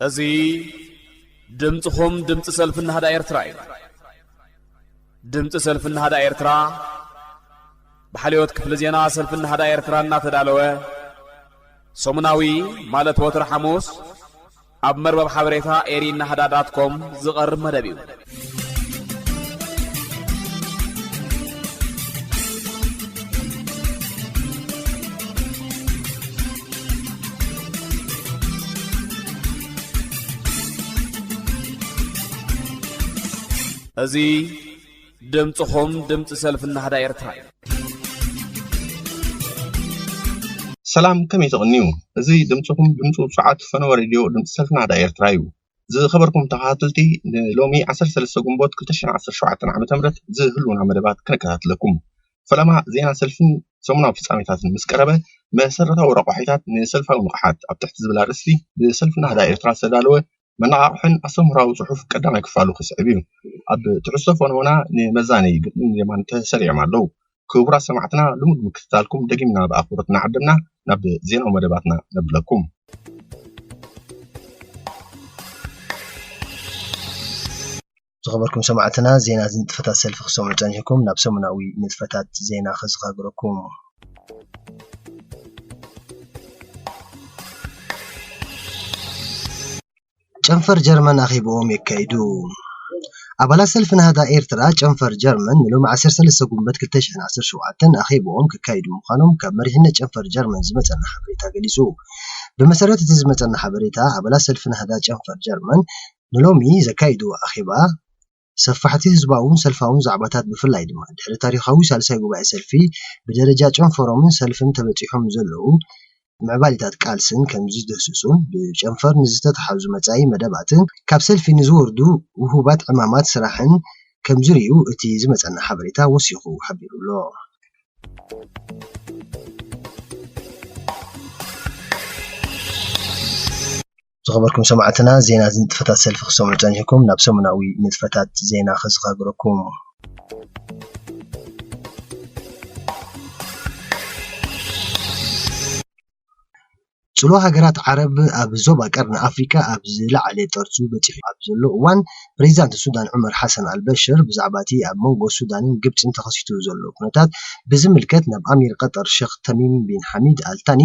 እዚ ድምፅኹም ድምፂ ሰልፊ ናህዳ ኤርትራ እዩ። ድምፂ ሰልፊ ናህዳ ኤርትራ ብሓልዮት ክፍሊ ዜና ሰልፊ ናህዳ ኤርትራ እናተዳለወ ሰሙናዊ፣ ማለት ወትሮ ሓሙስ፣ ኣብ መርበብ ሓበሬታ ኤሪ ናህዳ ዳት ኮም ዝቐርብ መደብ እዩ። እዚ ድምፅኹም ድምፂ ሰልፊ ናህዳ ኤርትራ እዩ። ሰላም፣ ከመይ ትቕንዩ? እዚ ድምፅኹም ድምፂ ውፁዓት ፈነወ ሬድዮ ድምፂ ሰልፊ ናህዳ ኤርትራ እዩ። ዝኸበርኩም ተኸታተልቲ፣ ንሎሚ ዓሰርተ ሰለስተ ግንቦት ክልተ ሽሕን ዓሰርተ ሸውዓተን ዓመተ ምህረት ዝህልዉና መደባት ከነከታትለኩም። ፈለማ ዜና ሰልፍን ሰሙናዊ ፍጻሜታትን ምስ ቀረበ፣ መሰረታዊ ረቋሒታት ንሰልፋዊ ንቕሓት ኣብ ትሕቲ ዝብል ኣርእስቲ ብሰልፊ ናህዳ ኤርትራ ዝተዳለወ መነቓቕሕን ኣስተምህሮኣዊ ጽሑፍ ቀዳማይ ክፋሉ ክስዕብ እዩ። ኣብ ትሕዝቶ ፈነወና ንመዛነዪ ግጥምን ዜማን ተሰሪዖም ኣለዉ። ክቡራት ሰማዕትና፣ ልሙድ ምክትታልኩም ደጊምና ብኣኽብሮት እናዓደምና፣ ናብ ዜናዊ መደባትና ነብለኩም። ዝኸበርኩም ሰማዕትና፣ ዜና ንጥፈታት ሰልፊ ክሰምዑ ጸኒሕኩም፣ ናብ ሰሙናዊ ንጥፈታት ዜና ከዘኻግረኩም። ጨንፈር ጀርመን ኣኼብኦም የካይዱ። ኣባላት ሰልፊ ናህዳ ኤርትራ ጨንፈር ጀርመን ንሎሚ ዓሰርተ ሰለስተ ጉንበት ክልተ ሽሕን ዓሰርተ ሸውዓተን ኣኼብኦም ከካይዱ ምዃኖም ካብ መሪሕነት ጨንፈር ጀርመን ዝመጸና ሓበሬታ ገሊጹ። ብመሰረት እቲ ዝመጸና ሓበሬታ፣ ኣባላት ሰልፊ ናህዳ ጨንፈር ጀርመን ንሎሚ ዘካይድዎ ኣኼባ ሰፋሕቲ ህዝባውን ሰልፋውን ዛዕባታት፣ ብፍላይ ድማ ድሕሪ ታሪኻዊ ሳልሳይ ጉባኤ ሰልፊ ብደረጃ ጨንፈሮምን ሰልፍን ተበጺሖም ዘለዉ ምዕባሊታት ቃልስን ከም ዝድህስሱን ብጨንፈር ንዝተተሓዙ መጻኢ መደባትን ካብ ሰልፊ ንዝወርዱ ውሁባት ዕማማት ስራሕን ከም ዝርእዩ እቲ ዝመጸና ሓበሬታ ወሲኹ ሓቢሩ ኣሎ። ዝኸበርኩም ሰማዕትና፣ ዜና ንጥፈታት ሰልፊ ክሰምዑ ጸኒሕኩም፣ ናብ ሰሙናዊ ንጥፈታት ዜና ከዘኻግረኩም። ጽልዋ ሃገራት ዓረብ ኣብ ዞባ ቀርኒ ኣፍሪቃ ኣብ ዝለዓለ ጠርዙ በጺሑ ኣብ ዘሎ እዋን፣ ፕሬዚዳንት ሱዳን ዑመር ሓሰን ኣልበሽር ብዛዕባ እቲ ኣብ መንጎ ሱዳንን ግብጽን ተኸሲቱ ዘሎ ኩነታት ብዝምልከት ናብ ኣሚር ቀጠር ሸኽ ተሚም ቢን ሓሚድ ኣልታኒ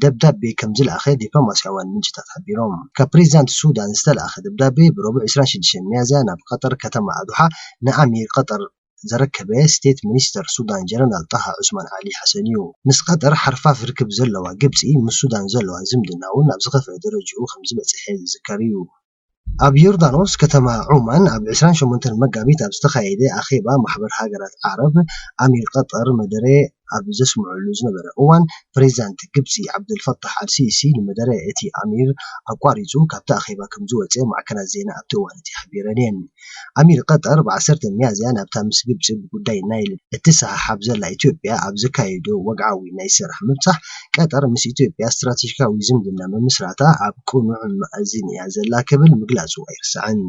ደብዳቤ ከም ዝለኣኸ ዲፕሎማስያውያን ምንጭታት ሓቢሮም። ካብ ፕሬዚዳንት ሱዳን ዝተለኣኸ ደብዳቤ ብረቡዕ ዕስራን ሽዱሽተን ሚያዝያ ናብ ቀጠር ከተማ ኣዱሓ ንኣሚር ቀጠር ዘረከበ ስቴት ሚኒስተር ሱዳን ጀነራል ጣሃ ዑስማን ዓሊ ሓሰን እዩ። ምስ ቀጠር ሓርፋፍ ርክብ ዘለዋ ግብጺ፣ ምስ ሱዳን ዘለዋ ዝምድና እውን ናብ ዝኸፍአ ደረጅኡ ከም ዝበጽሐ ዝዝከር እዩ። ኣብ ዮርዳኖስ ከተማ ዑማን ኣብ ዕስራን ሸሞንተን መጋቢት ኣብ ዝተኻየደ ኣኼባ ማሕበር ሃገራት ዓረብ፣ ኣሚር ቀጠር መደረ ኣብ ዘስምዑሉ ዝነበረ እዋን፣ ፕሬዚዳንት ግብጺ ዓብደልፈታሕ ኣልሲሲ ንመደረ እቲ ኣሚር ኣቋሪጹ ካብቲ ኣኼባ ከም ዝወጸ ማዕከናት ዜና ኣብቲ እዋን እቲ ሓቢረን እየን። ኣሚር ቀጠር ብ ዓሰርተ ሚያዝያ ናብታ ምስ ግብጺ ብጉዳይ ናይል እትሰሓሓብ ዘላ ኢትዮጵያ ኣብ ዘካየዶ ወግዓዊ ናይ ስራሕ ምብጻሕ፣ ቀጠር ምስ ኢትዮጵያ ስትራቴጂካዊ ዝምድና ምምስራታ ኣብ ቅኑዕ መኣዝን እያ ዘላ ክብል ምግላጹ ኣይርሳዕን።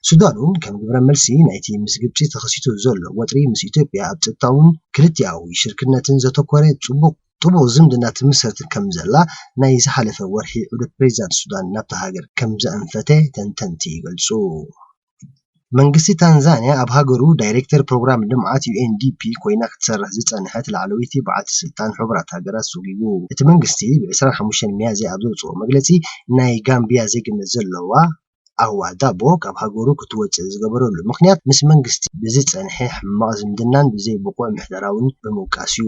ሱዳን እውን ከም ግብረ መልሲ ናይቲ ምስ ግብጺ ተኸሲቱ ዘሎ ወጥሪ፣ ምስ ኢትዮጵያ ኣብ ጸጥታውን ክልቲኣዊ ሽርክነትን ዘተኮረ ጽቡቕ ጥቡቕ ዝምድና ትምስርት ከም ዘላ ናይ ዝሓለፈ ወርሒ ዑደት ፕሬዚዳንት ሱዳን ናብታ ሃገር ከም ዘኣንፈተ ተንተንቲ ይገልጹ። መንግስቲ ታንዛንያ ኣብ ሃገሩ ዳይሬክተር ፕሮግራም ልምዓት ዩ ኤን ዲ ፒ ኮይና ክትሰርሕ ዝጸንሐት ላዕለወይቲ በዓልቲ ስልጣን ሕቡራት ሃገራት ሶጊጉ። እቲ መንግስቲ ብ ዕስራን ሓሙሽተን ሚያዝያ ኣብ ዘውጽኦ መግለጺ፣ ናይ ጋምቢያ ዜግነት ዘለዋ ኣዋ ዳቦ ካብ ሃገሩ ክትወጽእ ዝገበረሉ ምኽንያት ምስ መንግስቲ ብዝጸንሐ ሕማቕ ዝምድናን ብዘይ ብቑዕ ምሕደራውን ብምውቃስ እዩ።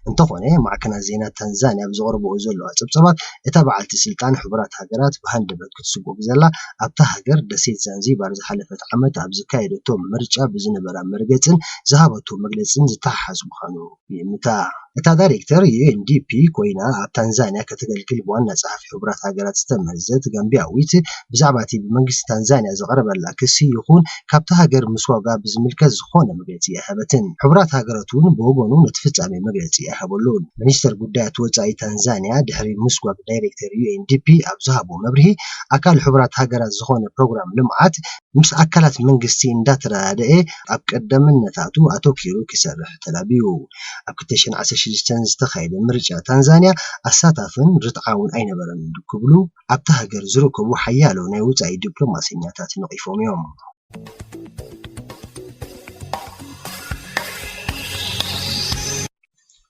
እንተኾነ፣ ማዕከናት ዜና ታንዛንያ ኣብ ዘቕርብኦ ዘለዋ ጸብጻባት፣ እታ በዓልቲ ስልጣን ሕቡራት ሃገራት ብሃንደበት ክትስጎግ ዘላ ኣብታ ሃገር ደሴት ዛንዚባር ዝሓለፈት ዓመት ኣብ ዘካየደቶ ምርጫ ብዝነበራ መርገጽን ዝሃበቶ መግለጽን ዝተሓሓዝ ምዃኑ ይእምታ። እታ ዳይሬክተር ዩ ኤን ዲ ፒ ኮይና ኣብ ታንዛንያ ከተገልግል ብዋና ጸሓፊ ሕቡራት ሃገራት ዝተመርዘት ጋምቢያዊት፣ ብዛዕባ እቲ ብመንግስቲ ታንዛንያ ዝቐረበላ ክሲ ይኹን ካብታ ሃገር ምስጓጓ ብዝምልከት ዝኾነ መግለጺ ኣይሃበትን። ሕቡራት ሃገራት እውን ብወገኑ ነቲ ፍጻሜ መግለጺ ኣይሃበሉን። ሚኒስተር ጉዳያት ወጻኢ ታንዛንያ ድሕሪ ምስጓግ ዳይሬክተር ዩ ኤን ዲ ፒ ኣብ ዝሃቦ መብርሂ፣ ኣካል ሕቡራት ሃገራት ዝኾነ ፕሮግራም ልምዓት ምስ ኣካላት መንግስቲ እንዳተረዳደኤ ኣብ ቀዳምነታቱ ኣተኪሩ ክሰርሕ ተላብዩ። ኣብ ክልተ ሽሕን ዓሰርተ ሽዱሽተን ዝተኻየደ ምርጫ ታንዛንያ ኣሳታፍን ርትዓውን ኣይነበረን ክብሉ ኣብታ ሃገር ዝርከቡ ሓያሎ ናይ ወጻኢ ዲፕሎማሰኛታት ነቒፎም እዮም።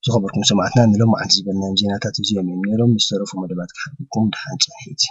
ዝኸበርኩም ሰማዕትና፣ ንሎማዓንቲ ዝበልናዮም ዜናታት እዚኦም እዮም ነይሮም። ምስ ተረፉ መደባት ክሓልፈኩም ድሓን ጽንሒት።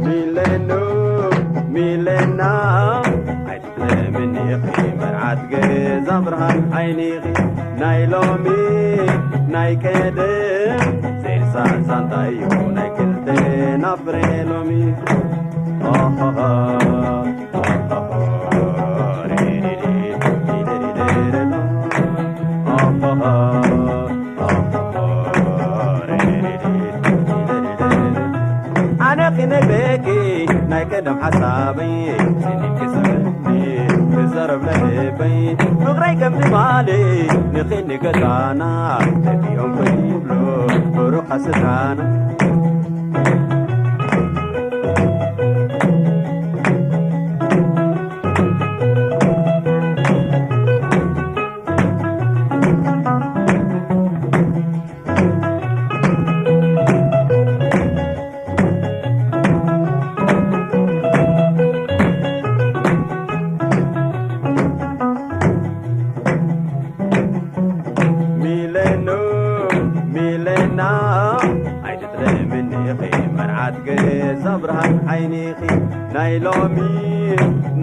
ሚለኖ፣ ሚለና፣ ኣይትጥለምኒ ኢኺ መርዓት ገዛ ብርሃን ዓይኒ ኢኺ። ናይ ሎሚ ናይ ቀደም ዘይርሳዕ ዛንታ እዩ ናይ ክልቴና ፍሬ ሎሚ። ኦሆሆ። ኣነ ክነግረኪ ናይ ቀደም ሓሳበይ፣ ስኒት ክስምኒ ክዛረብ ለልበይ፣ ፍቕረይ ከም ትማሊ ንኺኒ ገዛና፣ ነቲኦም ኮይብሎ ብሩኽ ሓሰታና። ሚለኖ፣ ሚለና፣ ኣይትጥለምኒ ኢኺ መርዓት ገዛ ብርሃን ዓይኒኺ። ናይ ሎሚ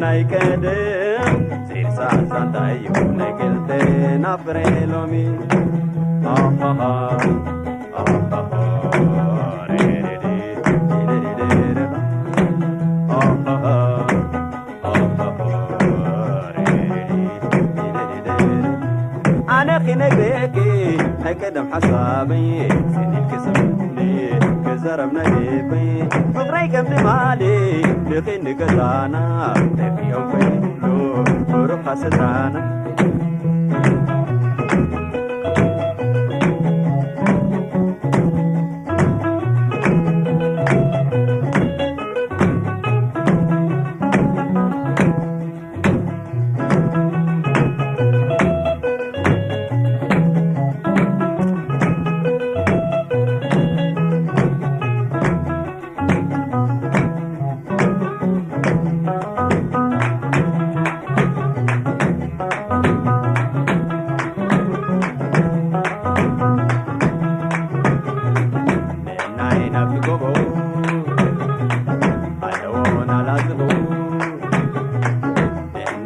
ናይ ቀደም ዘይርሳዕ ዛንታ እዩ ናይ ክልቴና ፍሬ ሎሚ። ኣሃሃ፣ ኣሃሃ፣ ሬሬሬ፣ ሬሬሬ፣ ኣሃሃ። ኣነ ክነግረኪ ናይ ቀደም ሓሳበይ፣ ስኒት ክስምኒ ክዛረብ ናይ ልበይ። ፍቕረይ ከም ትማሊ ንኺኒ ገዛና፣ ነቢኦም ኮይኑሉ ብሩኽ ሓሰታና። ናይ ናብቲ ጎቦ ኣለዎ ናላዝቡ።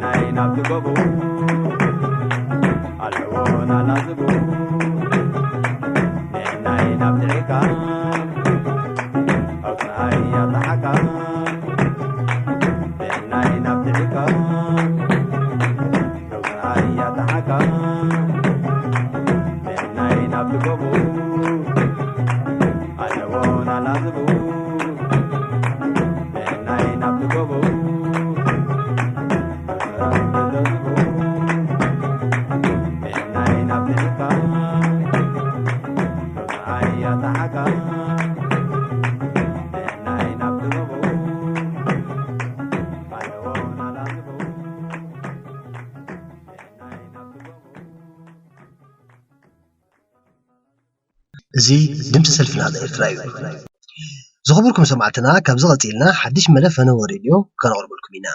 ናይ ናብቲ ጎቦ ኣለዎ ናላዝቡ። ናይ ናብቲ ዒቃ ኣውፅኣያ ተሓካ። ናይ ናብቲ ዒቃ ኣውፅኣያ ተሓካ። ናይ ናብቲ ጎቦ ኣለዎ ናላዝቡ። እዚ ድምፂ ሰልፊ ናህዳ ኤርትራ እዩ። ዝኸበርኩም ሰማዕትና፣ ካብዚ ቀፂልና ሓድሽ መደብ ፈነወ ሬድዮ ከነቕርበልኩም ኢና።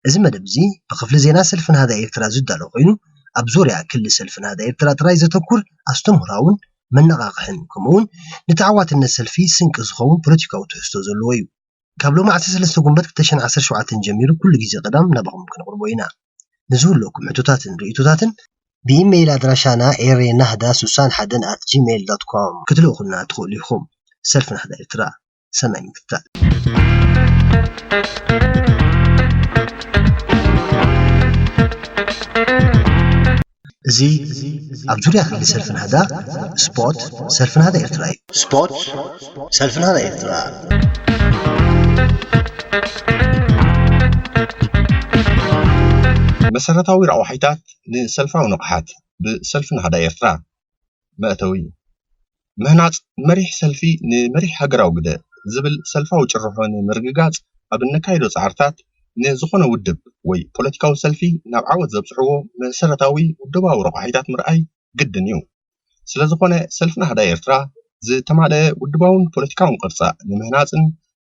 እዚ መደብ እዚ ብክፍሊ ዜና ሰልፊ ናህዳ ኤርትራ ዝዳሎ ኮይኑ፣ ኣብ ዙርያ ክሊ ሰልፊ ናህዳ ኤርትራ ጥራይ ዘተኩር ኣስተምህራውን መነቓቕሕን፣ ከምኡውን ንተዓዋትነት ሰልፊ ስንቂ ዝኸውን ፖለቲካዊ ትሕዝቶ ዘለዎ እዩ። ካብ ሎሚ ዓሰርተ ሰለስተ ጉንበት ክልተ ሽሕን ዓሰርተ ሸውዓተን ጀሚሩ ኩሉ ግዜ ቀዳም ናባኹም ክንቕርቦ ኢና። ንዝህልወኩም ሕቶታትን ርእይቶታትን ብኢሜይል ኣድራሻና ኤሬናህዳ ስሳን ሓደን ኣት ጂሜይል ዶት ኮም ክትልእኹልና ትኽእሉ ኢኹም። ሰልፊ ናህዳ ኤርትራ። ሰናይ ምክትታል። እዚ ኣብ ዙርያ ክሊ ሰልፊ ናህዳ ስፖርት ሰልፊ ናህዳ ኤርትራ እዩ። ስፖርት ሰልፊ ናህዳ ኤርትራ። መሰረታዊ ረቋሒታት ንሰልፋዊ ንቕሓት ብሰልፊ ናህዳ ኤርትራ። መእተዊ፣ ምህናጽ መሪሕ ሰልፊ ንመሪሕ ሃገራዊ ግደ ዝብል ሰልፋዊ ጭርሖ ንምርግጋጽ ኣብ እነካይዶ ጻዕርታት፣ ንዝኾነ ውድብ ወይ ፖለቲካዊ ሰልፊ ናብ ዓወት ዘብጽሕዎ መሰረታዊ ውድባዊ ረቋሒታት ምርኣይ ግድን እዩ። ስለ ዝኾነ፣ ሰልፊ ናህዳ ኤርትራ ዝተማልአ ውድባውን ፖለቲካውን ቅርጻ ንምህናጽን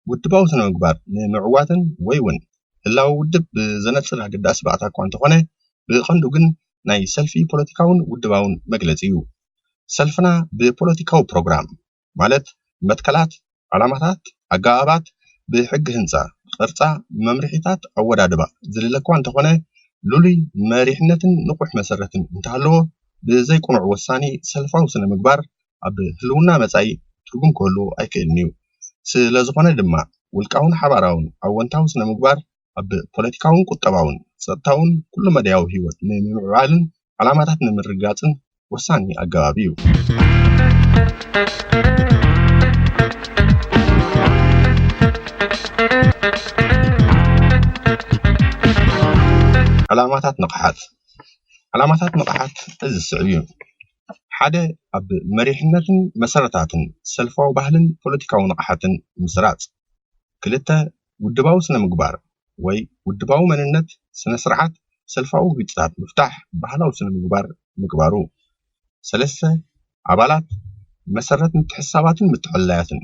ውድባዊ ስነ ምግባር ንምዕዋትን ወይ እውን ህላወ ውድብ ብዘነጽር ኣገዳሲ ባእታ እኳ እንተኾነ፣ ብቐንዱ ግን ናይ ሰልፊ ፖለቲካውን ውድባውን መግለጺ እዩ። ሰልፍና ብፖለቲካዊ ፕሮግራም፣ ማለት መትከላት፣ ዕላማታት፣ ኣገባባት፣ ብሕጊ ህንጻ፣ ቅርጻ፣ መምርሒታት፣ ኣወዳድባ ዝልለ እኳ እንተኾነ፣ ልሉይ መሪሕነትን ንቑሕ መሰረትን እንተሃለዎ፣ ብዘይቁኑዕ ወሳኒ ሰልፋዊ ስነ ምግባር ኣብ ህልውና መጻኢ ትርጉም ክህልዎ ኣይክእልን እዩ። ስለ ዝኾነ ድማ፣ ውልቃውን ሓባራውን ኣወንታዊ ስነ ምግባር ኣብ ፖለቲካውን ቁጠባውን ጸጥታውን ኩሉ መዳያዊ ህይወት ንምምዕባልን ዕላማታት ንምርግጋጽን ወሳኒ ኣገባብ እዩ። ዕላማታት ንቕሓት። ዕላማታት ንቕሓት እዚ ዝስዕብ እዩ። ሓደ፣ ኣብ መሪሕነትን መሰረታትን ሰልፋዊ ባህልን ፖለቲካዊ ንቕሓትን ምስራጽ። ክልተ፣ ውድባዊ ስነ ምግባር ወይ ውድባዊ መንነት፣ ስነ ስርዓት፣ ሰልፋዊ ግጭታት ምፍታሕ ባህላዊ ስነ ምግባር ምግባሩ። ሰለስተ፣ ኣባላት መሰረት ምትሕስሳባትን ምትዕልላያትን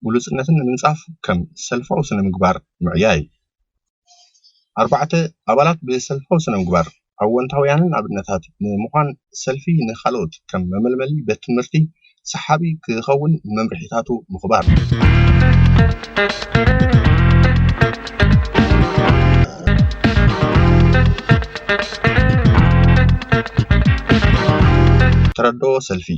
ግሉጽነትን ንምንጻፍ ከም ሰልፋዊ ስነ ምግባር ምዕያይ። ኣርባዕተ፣ ኣባላት ብሰልፋዊ ስነ ምግባር ኣወንታውያንን ኣብነታት ንምዃን ሰልፊ ንኻልኦት ከም መመልመሊ ቤት ትምህርቲ ሰሓቢ ክኸውን መምርሒታቱ ምኽባር። ተረድኦ ሰልፊ።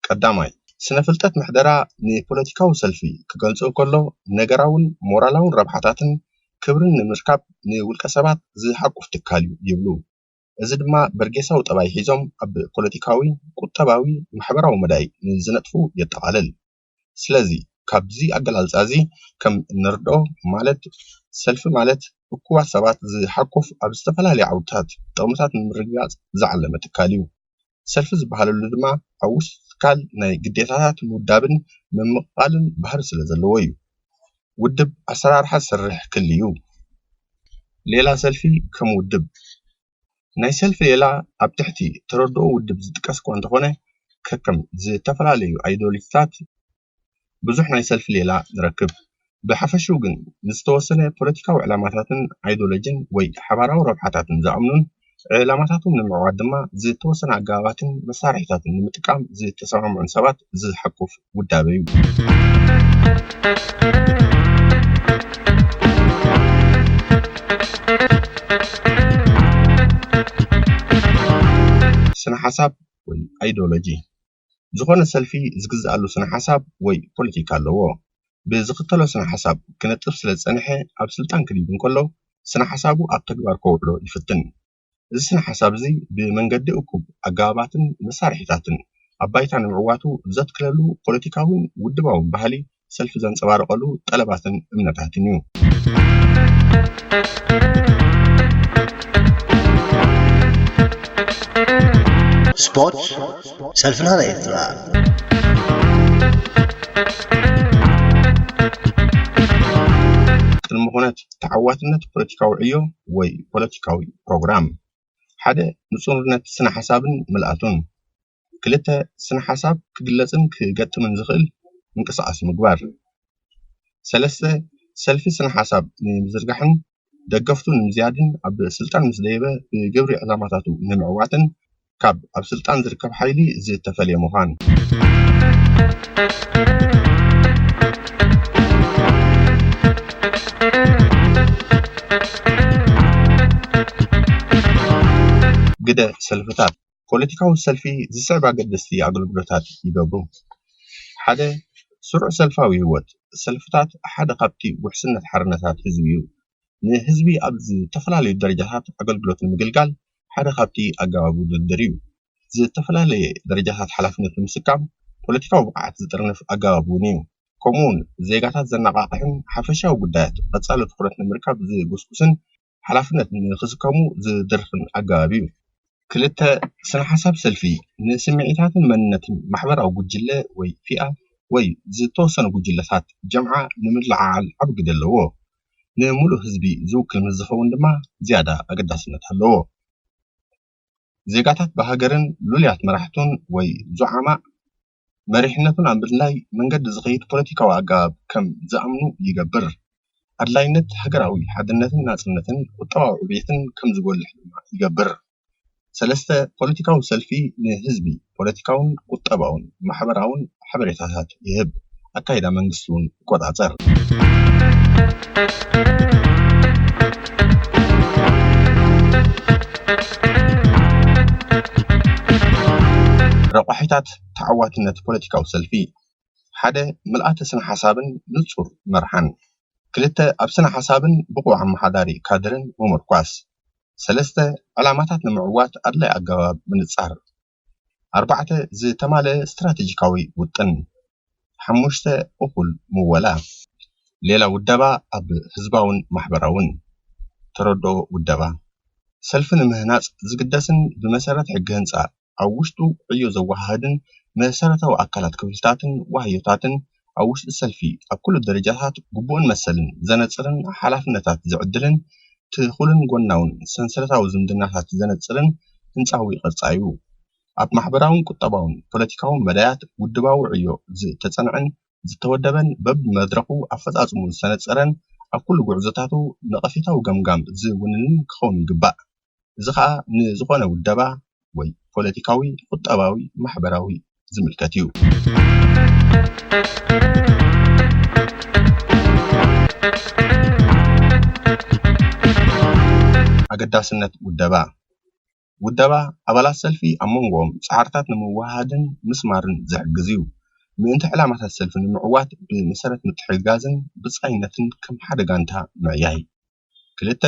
ቀዳማይ፣ ስነ ፍልጠት ምሕደራ ንፖለቲካዊ ሰልፊ ክገልጾ ከሎ፣ ነገራውን ሞራላውን ረብሓታትን ክብርን ንምርካብ ንውልቀ ሰባት ዝሓቁፍ ትካል እዩ ይብሉ። እዚ ድማ በርጌሳዊ ጠባይ ሒዞም ኣብ ፖለቲካዊ፣ ቁጠባዊ፣ ማሕበራዊ መዳይ ንዝነጥፉ የጠቓልል። ስለዚ፣ ካብዚ ኣገላልጻ እዚ ከም እንርድኦ፣ ማለት ሰልፊ ማለት እኩባት ሰባት ዝሓቁፍ ኣብ ዝተፈላለዩ ዓውድታት ጥቕምታት ንምርግጋጽ ዝዓለመ ትካል እዩ። ሰልፊ ዝበሃለሉ ድማ ኣብ ውሽጢ ትካል ናይ ግዴታታት ምውዳብን ምምቕቓልን ባህሪ ስለ ዘለዎ እዩ። ውድብ ኣሰራርሓ ዝሰርሕ ክሊ እዩ። ሌላ ሰልፊ ከም ውድብ። ናይ ሰልፊ ሌላ ኣብ ትሕቲ ተረድኦ ውድብ ዝጥቀስ እኳ እንተኾነ፣ ከከም ዝተፈላለዩ ኣይዲዮሎጂታት ብዙሕ ናይ ሰልፊ ሌላ ንረክብ። ብሓፈሽኡ ግን፣ ንዝተወሰነ ፖለቲካዊ ዕላማታትን ኣይዲዮሎጂን ወይ ሓባራዊ ረብሓታትን ዝኣምኑን፣ ዕላማታቶም ንምዕዋት ድማ ዝተወሰነ ኣገባባትን መሳርሒታትን ንምጥቃም ዝተሰማምዑን ሰባት ዝሓቁፍ ውዳበ እዩ። ስነ ሓሳብ ወይ ኣይዲዮሎጂ። ዝኾነ ሰልፊ ዝግዝኣሉ ስነ ሓሳብ ወይ ፖለቲካ ኣለዎ። ብዝኽተሎ ስነ ሓሳብ ክነጥፍ ስለ ዝጸንሐ፣ ኣብ ስልጣን ክድይብ እንከሎ፣ ስነ ሓሳቡ ኣብ ተግባር ከውዕሎ ይፍትን። እዚ ስነ ሓሳብ እዚ ብመንገዲ እኩብ ኣገባባትን መሳርሒታትን ኣብ ባይታ ንምዕዋቱ ዘትክለሉ ፖለቲካውን ውድባውን ባህሊ ሰልፊ ዘንጸባርቐሉ ጠለባትን እምነታትን እዩ። ስፖርት፣ ሰልፊ ናህዳ ኤርትራ። ቅድመ ኩነት ተዓዋትነት ፖለቲካዊ ዕዮ ወይ ፖለቲካዊ ፕሮግራም። ሓደ፣ ንጹርነት ስነ ሓሳብን ምልኣቱን። ክልተ፣ ስነ ሓሳብ ክግለጽን ክገጥምን ዝኽእል ምንቅስቃስ ምግባር። ሰለስተ፣ ሰልፊ ስነ ሓሳብ ንምዝርጋሕን ደገፍቱ ንምዝያድን ኣብ ስልጣን ምስ ደየበ ብግብሪ ዕላማታቱ ንምዕዋትን ካብ ኣብ ስልጣን ዝርከብ ሓይሊ ዝተፈልየ ምዃን። ግደ ሰልፍታት። ፖለቲካዊ ሰልፊ ዝስዕብ ኣገደስቲ ኣገልግሎታት ይገብሩ። ሓደ፣ ስሩዕ ሰልፋዊ ህይወት። ሰልፍታት ሓደ ካብቲ ውሕስነት ሓርነታት ህዝቢ እዩ። ንህዝቢ ኣብ ዝተፈላለዩ ደረጃታት ኣገልግሎት ንምግልጋል ሓደ ካብቲ ኣገባብ ውድድር እዩ። ዝተፈላለየ ደረጃታት ሓላፍነት ንምስካም ፖለቲካዊ ብቕዓት ዝጥርንፍ ኣገባብ እውን እዩ። ከምኡውን ዜጋታት ዘነቓቕሕን ሓፈሻዊ ጉዳያት ቀጻሊ ትኹረት ንምርካብ ዝጉስጉስን ሓላፍነት ንኽስከሙ ዝድርኽን ኣገባብ እዩ። ክልተ፣ ስነ ሓሳብ ሰልፊ ንስምዒታትን መንነትን ማሕበራዊ ጉጅለ ወይ ፊኣ ወይ ዝተወሰኑ ጉጅለታት ጀምዓ ንምልዕዓል ዓቢ ግደ ኣለዎ። ንምሉእ ህዝቢ ዝውክል ምስ ዝኸውን ድማ ዝያዳ ኣገዳስነት ኣለዎ። ዜጋታት ብሃገርን ልሉያት መራሕቱን ወይ ዙዓማ መሪሕነቱን ኣብ ምድላይ መንገዲ ዝኸይድ ፖለቲካዊ ኣገባብ ከም ዝኣምኑ ይገብር። ኣድላይነት ሃገራዊ ሓድነትን ናጽነትን ቁጠባዊ ዕብየትን ከም ዝጎልሕ ድማ ይገብር። ሰለስተ፣ ፖለቲካዊ ሰልፊ ንህዝቢ ፖለቲካውን ቁጠባውን ማሕበራውን ሓበሬታታት ይህብ። ኣካይዳ መንግስቲ እውን ይቆጻጸር። ረቋሒታት ተዓዋትነት ፖለቲካዊ ሰልፊ። ሓደ፣ ምልኣተ ስነ ሓሳብን ንጹር መርሓን። ክልተ፣ ኣብ ስነ ሓሳብን ብቑዕ ኣመሓዳሪ ካድርን ምምርኳስ። ሰለስተ፣ ዕላማታት ንምዕዋት ኣድላይ ኣገባብ ምንጻር። ኣርባዕተ፣ ዝተማልአ ስትራቴጂካዊ ውጥን። ሓሙሽተ፣ እኹል ምወላ። ሌላ ውደባ ኣብ ህዝባውን ማሕበራውን። ተረድኦ ውደባ። ሰልፊ ንምህናጽ ዝግደስን ብመሰረት ሕጊ ህንጻ ኣብ ውሽጡ ዕዮ ዘወሃህድን መሰረታዊ ኣካላት ክፍልታትን ዋህዮታትን ኣብ ውሽጢ ሰልፊ ኣብ ኩሉ ደረጃታት ግቡእን መሰልን ዘነጽርን ሓላፍነታት ዝዕድልን ትኹልን ጎናውን ሰንሰለታዊ ዝምድናታት ዘነጽርን ህንጻዊ ቅርጻ እዩ። ኣብ ማሕበራውን ቁጠባውን ፖለቲካውን መዳያት ውድባዊ ዕዮ ዝተጸንዐን ዝተወደበን በብመድረኹ ኣፈጻጽሙ ዝተነጸረን ኣብ ኩሉ ጉዕዞታቱ ነቐፌታዊ ገምጋም ዝውንንን ክኸውን ይግባእ። እዚ ኸኣ ንዝኾነ ውደባ ወይ ፖለቲካዊ፣ ቁጠባዊ፣ ማሕበራዊ ዝምልከት እዩ። ኣገዳስነት ውደባ። ውደባ ኣባላት ሰልፊ ኣብ መንጎኦም ጻዕርታት ንምውህሃድን ምስማርን ዝሕግዝ እዩ። ምእንቲ ዕላማታት ሰልፊ ንምዕዋት ብመሰረት ምትሕግጋዝን ብጻይነትን ከም ሓደ ጋንታ ምዕያይ። ክልተ፣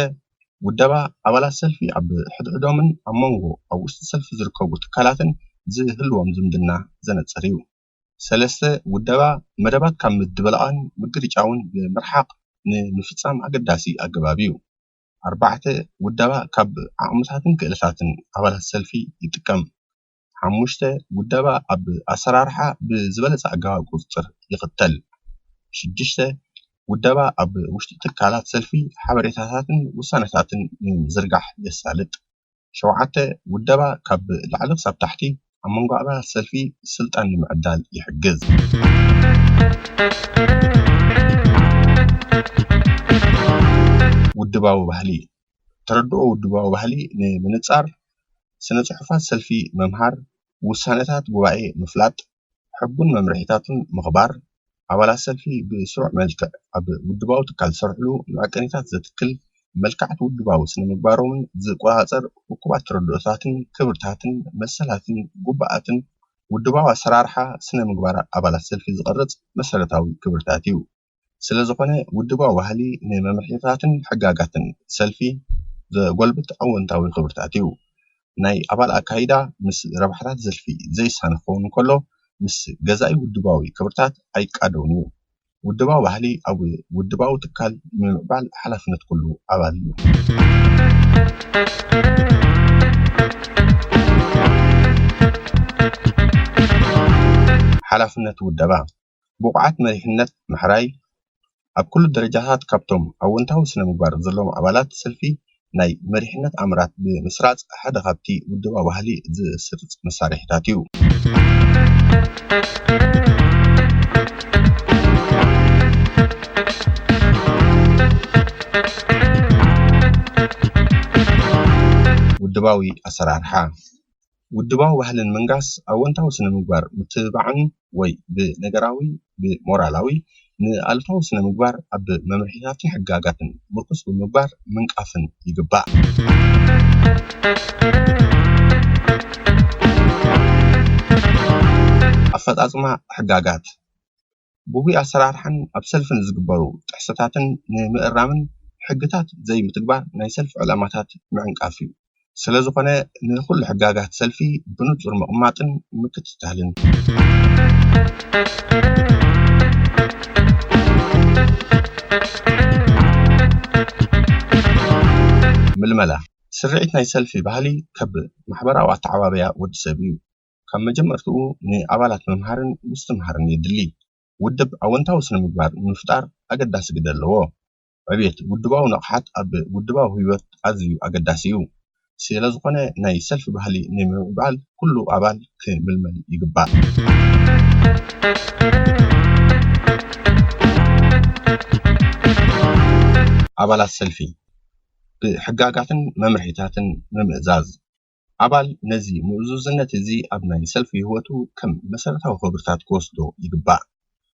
ውደባ ኣባላት ሰልፊ ኣብ ሕድሕዶምን ኣብ መንጎ ኣብ ውሽጢ ሰልፊ ዝርከቡ ትካላትን ዝህልዎም ዝምድና ዘነጽር እዩ። ሰለስተ፣ ውደባ መደባት ካብ ምድብላቕን ምግርጫውን ብምርሓቕ ንምፍጻም ኣገዳሲ ኣገባብ እዩ። ኣርባዕተ፣ ውደባ ካብ ዓቕምታትን ክእለታትን ኣባላት ሰልፊ ይጥቀም። ሓሙሽተ፣ ውደባ ኣብ ኣሰራርሓ ብዝበለጸ ኣገባብ ቁጽጽር ይኽተል። ሽዱሽተ፣ ውደባ ኣብ ውሽጢ ትካላት ሰልፊ ሓበሬታታትን ውሳነታትን ንምዝርጋሕ የሳልጥ። ሸውዓተ፣ ውደባ ካብ ላዕሊ ክሳብ ታሕቲ ኣብ መንጎ ኣባላት ሰልፊ ስልጣን ንምዕዳል ይሕግዝ። ውድባዊ ባህሊ። ተረድኦ ውድባዊ ባህሊ ንምንጻር፣ ስነ ጽሑፋት ሰልፊ ምምሃር፣ ውሳነታት ጉባኤ ምፍላጥ፣ ሕጉን መምርሒታቱን ምኽባር፣ ኣባላት ሰልፊ ብስሩዕ መልክዕ ኣብ ውድባዊ ትካል ዝሰርሕሉ መዐቀኒታት ዘትክል፣ መልክዓት ውድባዊ ስነ ምግባሮምን ዝቆጻጸር፣ እኩባት ተረድኦታትን ክብርታትን መሰላትን ግቡኣትን ውድባዊ ኣሰራርሓ ስነ ምግባር ኣባላት ሰልፊ ዝቐርጽ መሰረታዊ ክብርታት እዩ። ስለ ዝኾነ ውድባዊ ባህሊ ንመምርሒታትን ሕጋጋትን ሰልፊ ዘጎልብት ኣወንታዊ ክብርታት እዩ። ናይ ኣባል ኣካይዳ ምስ ረብሓታት ሰልፊ ዘይሳነ ክኸውን እንከሎ፣ ምስ ገዛኢ ውድባዊ ክብርታት ኣይቃደውን እዩ። ውድባዊ ባህሊ ኣብ ውድባዊ ትካል ንምምዕባል ሓላፍነት ኩሉ ኣባል እዩ። ሓላፍነት ውደባ። ብቑዓት መሪሕነት ምሕራይ፣ ኣብ ኩሉ ደረጃታት ካብቶም ኣወንታዊ ስነ ምግባር ዘለዎም ኣባላት ሰልፊ ናይ መሪሕነት ኣምራት ብምስራጽ ሓደ ካብቲ ውድባዊ ባህሊ ዝስርጽ መሳርሒታት እዩ። ውድባዊ ኣሰራርሓ። ውድባዊ ባህልን ምንጋስ ኣወንታዊ ስነ ምግባር ምትብባዕን ወይ ብነገራዊ ብሞራላዊ ንኣሉታዊ ስነ ምግባር ኣብ መምርሒታትን ሕጋጋትን ምርኩስ ብምግባር ምንቃፍን ይግባእ። ኣፈጻጽማ ሕጋጋት። ብጉይ ኣሰራርሓን ኣብ ሰልፊ ንዝግበሩ ጥሕሰታትን ንምእራምን ሕግታት ዘይምትግባር ናይ ሰልፊ ዕላማታት ምዕንቃፍ እዩ። ስለዝኾነ ንኹሉ ሕጋጋት ሰልፊ ብንጹር ምቕማጥን ምክትታልን። ምልመላ። ስርዒት ናይ ሰልፊ ባህሊ ከብ ማሕበራዊ ኣተዓባበያ ወዲ ሰብ እዩ። ካብ መጀመርትኡ ንኣባላት ምምሃርን ምስትምሃርን የድሊ። ውድብ ኣወንታዊ ስነ ምግባር ንምፍጣር ኣገዳሲ ግደ ኣለዎ። ዕብየት ውድባዊ ንቕሓት ኣብ ውድባዊ ህይወት ኣዝዩ ኣገዳሲ እዩ። ስለዝኾነ ናይ ሰልፊ ባህሊ ንምምዕባል ኩሉ ኣባል ክምልመል ይግባእ። ኣባላት ሰልፊ ብሕጋጋትን መምርሒታትን ምምእዛዝ። ኣባል ነዚ ምእዙዝነት እዚ ኣብ ናይ ሰልፊ ህይወቱ ከም መሰረታዊ ክብርታት ክወስዶ ይግባእ።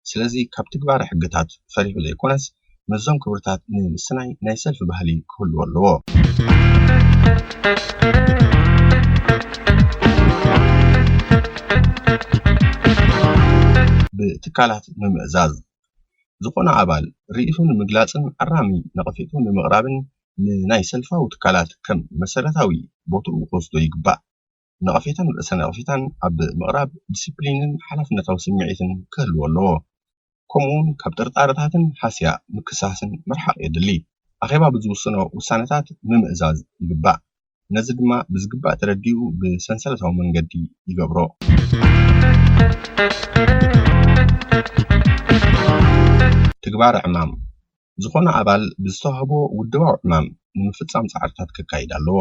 ስለዚ ካብ ትግባረ ሕግታት ፈሪሑ ዘይኮነስ ምስዞም ክብርታት ንምስናይ ናይ ሰልፊ ባህሊ ክህልዎ ኣለዎ። ብትካላት ምምእዛዝ። ዝኾነ ኣባል ርእይቱ ንምግላጽን ኣራሚ ነቐፌቱ ንምቕራብን ንናይ ሰልፋዊ ትካላት ከም መሰረታዊ ቦትኡ ክወስዶ ይግባእ። ነቐፌታን ርእሰ ነቐፌታን ኣብ ምቕራብ ዲሲፕሊንን ሓላፍነታዊ ስምዒትን ክህልዎ ኣለዎ። ከምኡውን ካብ ጥርጣረታትን ሃስያ ምክሳስን ምርሓቕ የድሊ። ኣኼባ ብዝውስኖ ውሳነታት ምምእዛዝ ይግባእ። ነዚ ድማ ብዝግባእ ተረዲኡ ብሰንሰለታዊ መንገዲ ይገብሮ። ትግባረ ዕማም። ዝኾነ ኣባል ብዝተዋህቦ ውድባዊ ዕማም ንምፍጻም ጻዕርታት ከካይድ ኣለዎ።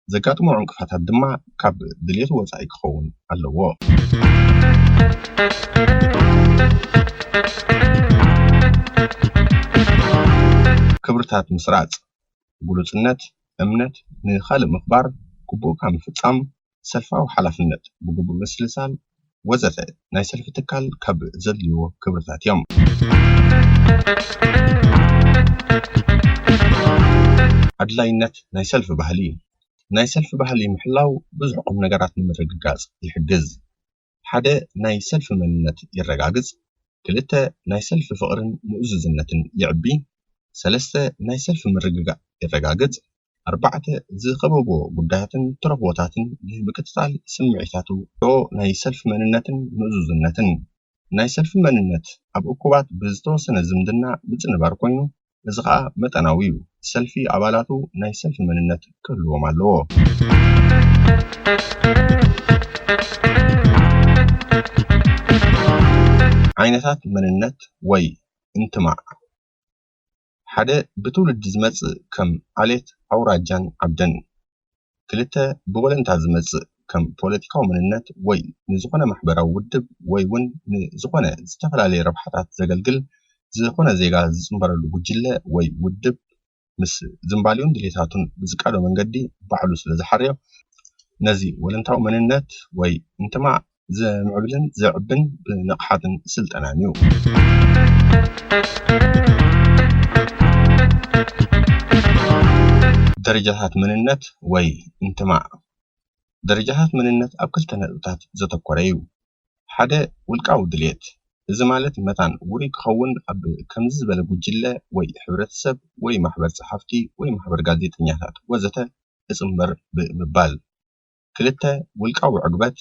ዘጋጥሞ ዕንቅፋታት ድማ ካብ ድሌቱ ወጻኢ ክኸውን ኣለዎ። ክብርታት ምስራጽ፣ ግሉጽነት፣ እምነት፣ ንኻልእ ምኽባር፣ ግቡእካ ምፍጻም፣ ሰልፋዊ ሓላፍነት፣ ብግቡእ ምስልሳል፣ ወዘተ ናይ ሰልፊ ትካል ካብ ዘድልይዎ ክብርታት እዮም። ኣድላይነት ናይ ሰልፊ ባህሊ። ናይ ሰልፊ ባህሊ ምሕላው ብዙሕ ቁም ነገራት ንምርግጋጽ ይሕግዝ። ሓደ ናይ ሰልፊ መንነት የረጋግጽ። ክልተ ናይ ሰልፊ ፍቕርን ምእዙዝነትን የዕቢ። ሰለስተ ናይ ሰልፊ ምርግጋእ የረጋግጽ። ኣርባዕተ ዝኸበብዎ ጉዳያትን ተረኽቦታትን ብምክትታል ስምዒታቱ ዶ ናይ ሰልፊ መንነትን ምእዙዝነትን። ናይ ሰልፊ መንነት ኣብ እኩባት ብዝተወሰነ ዝምድና ምጽንባር ኮይኑ፣ እዚ ኸኣ መጠናዊ እዩ። ሰልፊ ኣባላቱ ናይ ሰልፊ መንነት ክህልዎም ኣለዎ። ዓይነታት መንነት ወይ እንትማዕ። ሓደ ብትውልዲ ዝመጽእ ከም ዓሌት፣ ኣውራጃን ዓብደን። ክልተ ብወለንታ ዝመጽእ ከም ፖለቲካዊ መንነት ወይ ንዝኾነ ማሕበራዊ ውድብ ወይ እውን ንዝኾነ ዝተፈላለየ ረብሓታት ዘገልግል ዝኾነ ዜጋ ዝጽንበረሉ ጉጅለ ወይ ውድብ ምስ ዝንባሊኡን ድሌታቱን ብዝቃዶ መንገዲ ባዕሉ ስለ ዝሓርዮ ነዚ ወለንታዊ መንነት ወይ እንትማዕ ዘምዕብልን ዘዕብን ብንቕሓትን ስልጠናን እዩ። ደረጃታት መንነት ወይ እንትማዕ። ደረጃታት መንነት ኣብ ክልተ ነጥብታት ዘተኮረ እዩ። ሓደ ውልቃዊ ድልየት። እዚ ማለት መታን ውሩይ ክኸውን ኣብ ከምዚ ዝበለ ጉጅለ ወይ ሕብረተሰብ ወይ ማሕበር ጸሓፍቲ ወይ ማሕበር ጋዜጠኛታት ወዘተ እጽንበር ብምባል። ክልተ ውልቃዊ ዕግበት።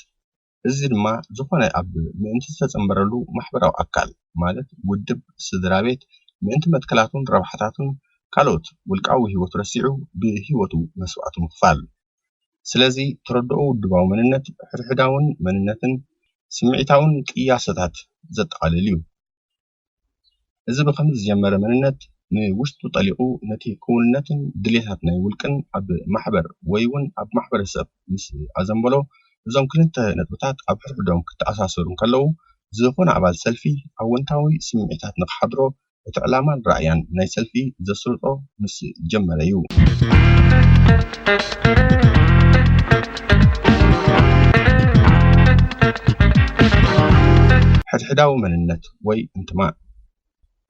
እዚ ድማ ዝኾነ ኣብ ምእንቲ ዝተጸንበረሉ ማሕበራዊ ኣካል ማለት ውድብ፣ ስድራ ቤት ምእንቲ መትከላቱን ረብሓታቱን ካልኦት ውልቃዊ ህይወቱ ረሲዑ ብህይወቱ መስዋእቲ ምኽፋል። ስለዚ ተረድኦ ውድባዊ መንነት፣ ሕድሕዳውን መንነትን ስምዒታውን ቅያሰታት ዘጠቓልል እዩ። እዚ ብኸምዚ ዝጀመረ መንነት ንውሽጡ ጠሊቑ ነቲ ክውንነትን ድሌታት ናይ ውልቅን ኣብ ማሕበር ወይ እውን ኣብ ማሕበረሰብ ምስ ኣዘንበሎ፣ እዞም ክልተ ነጥብታት ኣብ ሕድሕዶም ክተኣሳሰሩ እንከለዉ፣ ዝኾነ ኣባል ሰልፊ ኣወንታዊ ስምዒታት ንኽሓድሮ እቲ ዕላማን ራእያን ናይ ሰልፊ ዘስርጾ ምስ ጀመረ እዩ። ሕድሕዳዊ መንነት ወይ እንትማእ።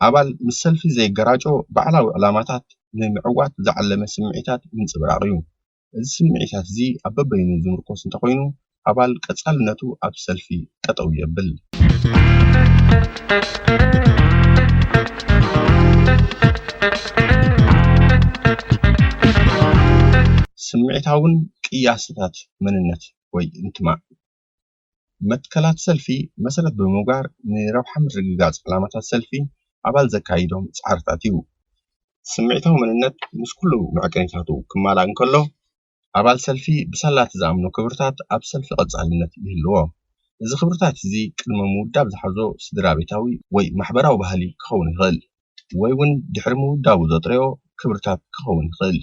ኣባል ምስ ሰልፊ ዘይገራጮ ባዕላዊ ዕላማታት ንምዕዋት ዝዓለመ ስምዒታት ምንጽብራቕ እዩ። እዚ ስምዒታት እዚ ኣብ በበይኑ ዝምርኮስ እንተኾይኑ፣ ኣባል ቀጻልነቱ ኣብ ሰልፊ ጠጠው የብል። ስምዒታውን ቅያስታት መንነት ወይ እንትማእ። መትከላት ሰልፊ መሰረት ብምግባር ንረብሓ ምርግጋጽ ዕላማታት ሰልፊ ኣባል ዘካይዶም ጻዕርታት እዩ። ስምዒታዊ መንነት ምስ ኩሉ መዕቀኒታቱ ክማላእ እንከሎ፣ ኣባል ሰልፊ ብሳላ እቲ ዝኣምኖ ክብርታት ኣብ ሰልፊ ቀጻልነት ይህልዎ። እዚ ክብርታት እዚ ቅድመ ምውዳብ ዝሓዞ ስድራ ቤታዊ ወይ ማሕበራዊ ባህሊ ክኸውን ይኽእል፣ ወይ እውን ድሕሪ ምውዳቡ ዘጥረዮ ክብርታት ክኸውን ይኽእል።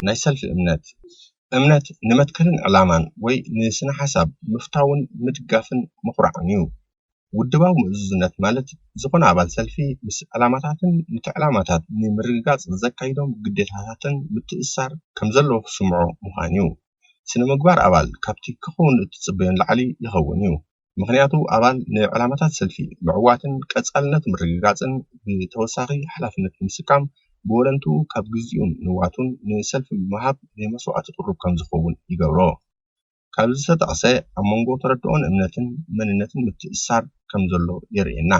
ናይ ሰልፊ እምነት። እምነት ንመትከልን ዕላማን ወይ ንስነ ሓሳብ ምፍታውን ምድጋፍን ምኹራዕን እዩ። ውድባዊ ምእዙዝነት ማለት ዝኾነ ኣባል ሰልፊ ምስ ዕላማታትን ነቲ ዕላማታት ንምርግጋጽ ዘካይዶም ግዴታታትን ምትእስሳር ከም ዘለዎ ክስምዖ ምዃን እዩ። ስነ ምግባር ኣባል ካብቲ ክኸውን እትጽበዮ ንላዕሊ ይኸውን እዩ። ምኽንያቱ ኣባል ንዕላማታት ሰልፊ ምዕዋትን ቀጻልነት ምርግጋጽን ብተወሳኺ ሓላፍነት ንምስካም ብወለንትኡ ካብ ግዜኡን ንዋቱን ንሰልፊ ብምሃብ ንመስዋዕቲ ቅሩብ ከም ዝኸውን ይገብሮ። ካብዚ ዝተጠቕሰ ኣብ መንጎ ተረድኦን እምነትን መንነትን ምትእስሳር ከም ዘሎ የርእየና።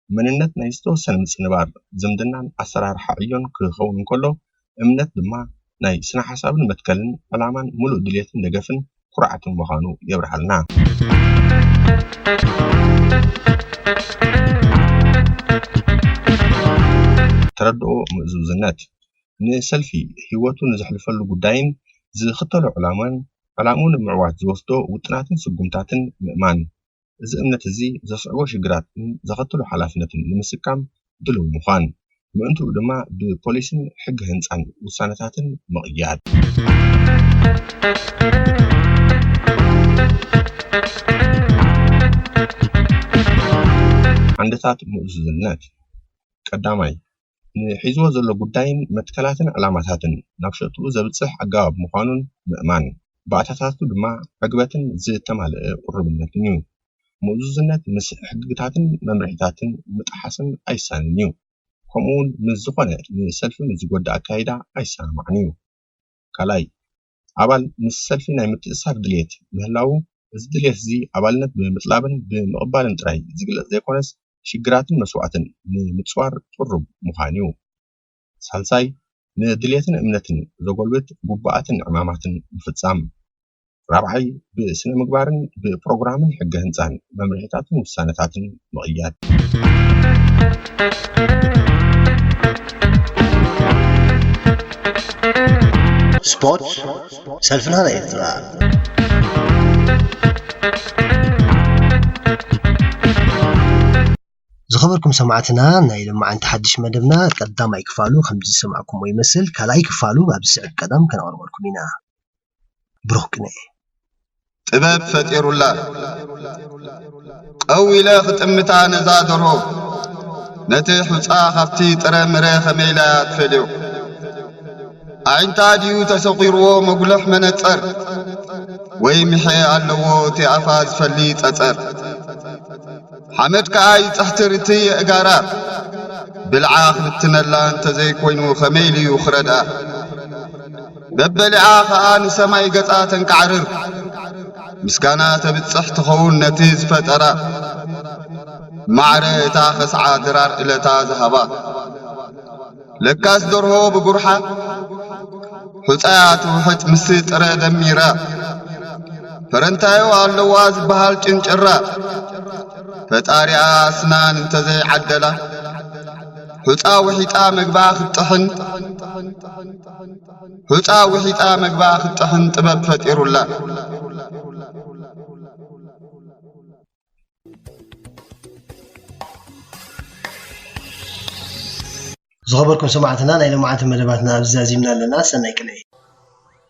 መንነት ናይ ዝተወሰነ ምጽንባር ዝምድናን ኣሰራርሓ ዕዮን ክኸውን እንከሎ፣ እምነት ድማ ናይ ስነ ሓሳብን መትከልን ዕላማን ምሉእ ድሌትን ደገፍን ኩርዓትን ምዃኑ የብርሃልና። ተረድኦ ምእዙዝነት። ንሰልፊ ህይወቱ ንዘሕልፈሉ ጉዳይን ዝኽተሎ ዕላማን ዕላምኡ ንምዕዋት ዝወስዶ ውጥናትን ስጉምታትን ምእማን። እዚ እምነት እዚ ዘስዕቦ ሽግራትን ዘኸትሎ ሓላፍነትን ንምስካም ድሉው ምዃን። ምእንትኡ ድማ ብፖሊስን ሕጊ ህንጻን ውሳነታትን ምቕያድ። ዓንድታት ምእዙዝነት። ቀዳማይ፣ ንሒዝዎ ዘሎ ጉዳይን መትከላትን ዕላማታትን ናብ ሸትኡ ዘብጽሕ ኣገባብ ምዃኑን ምእማን። ባእታታቱ ድማ ዕግበትን ዝተማልአ ቅሩብነትን እዩ። ምእዙዝነት ምስ ሕግታትን መምርሒታትን ምጥሓስን ኣይሳንን እዩ። ከምኡውን ምስ ዝኾነ ንሰልፊ ምስ ዝጎድእ ኣካይዳ ኣይሰማማዕን እዩ። ካልኣይ፣ ኣባል ምስ ሰልፊ ናይ ምትእስሳር ድልየት ምህላዉ፣ እዚ ድልየት እዚ ኣባልነት ብምጥላብን ብምቕባልን ጥራይ ዝግለጽ ዘይኮነስ፣ ሽግራትን መስዋእትን ንምጽዋር ቅሩብ ምዃን እዩ። ሳልሳይ፣ ንድልየትን እምነትን ዘጎልብት ግቡኣትን ዕማማትን ምፍጻም። ራብዓይ፣ ብስነ ምግባርን ብፕሮግራምን ሕገ ህንጻን መምርሒታትን ውሳነታትን ምቕያድ። ስፖርት ሰልፍና ናይ ኤርትራ። ዝኸበርኩም ሰማዕትና፣ ናይ ሎማዓንቲ ሓድሽ መደብና ቀዳማይ ክፋሉ ከምዚ ዝሰማዕኩሞ ይመስል። ካልኣይ ክፋሉ ኣብ ዝስዕብ ቀዳም ከነቕርበልኩም ኢና። ብሩኽ ቅነ። ጥበብ ፈጢሩላ። ቀው ኢለ ክጥምታ ነዛ ደርሆ፣ ነቲ ሑጻ ካብቲ ጥረ ምረ ከመይ ኢላ እያ ትፈልዮ? ኣዒንታ ድዩ ተሰቒርዎ መጉልሕ መነጸር? ወይ ምሐ ኣለዎ እቲ ኣፋ ዝፈሊ ጸጸር? ሓመድ ከኣ ይጽሕትር እቲ የእጋራ። ብልዓ ክብትነላ እንተዘይኮይኑ ከመይ ኢሉ እዩ ክረድኣ? በበሊዓ ከኣ ንሰማይ ገጻ ተንቃዕርር። ምስጋና ተብጽሕ ትኸውን ነቲ ዝፈጠራ። ማዕረ እታ ኸስዓ ድራር እለታ ዝሃባ። ለካስ ደርሆ ብጉርሓ ሑጻያ ትውሕጥ ምስ ጥረ ደሚራ። ፈረንታዮ ኣለዋ ዝበሃል ጭንጭራ። ፈጣሪኣ ኣስናን እንተዘይዓደላ። ሑጻ ውሒጣ መግባ ክትጥሕን። ሑጻ ውሒጣ መግባ ክትጥሕን ጥበብ ፈጢሩላ። ዝኸበርኩም ሰማዕትና፣ ናይ ሎማዓንቲ መደባትና ኣብዚ ዛዚምና ኣለና። ሰናይ ቅነ።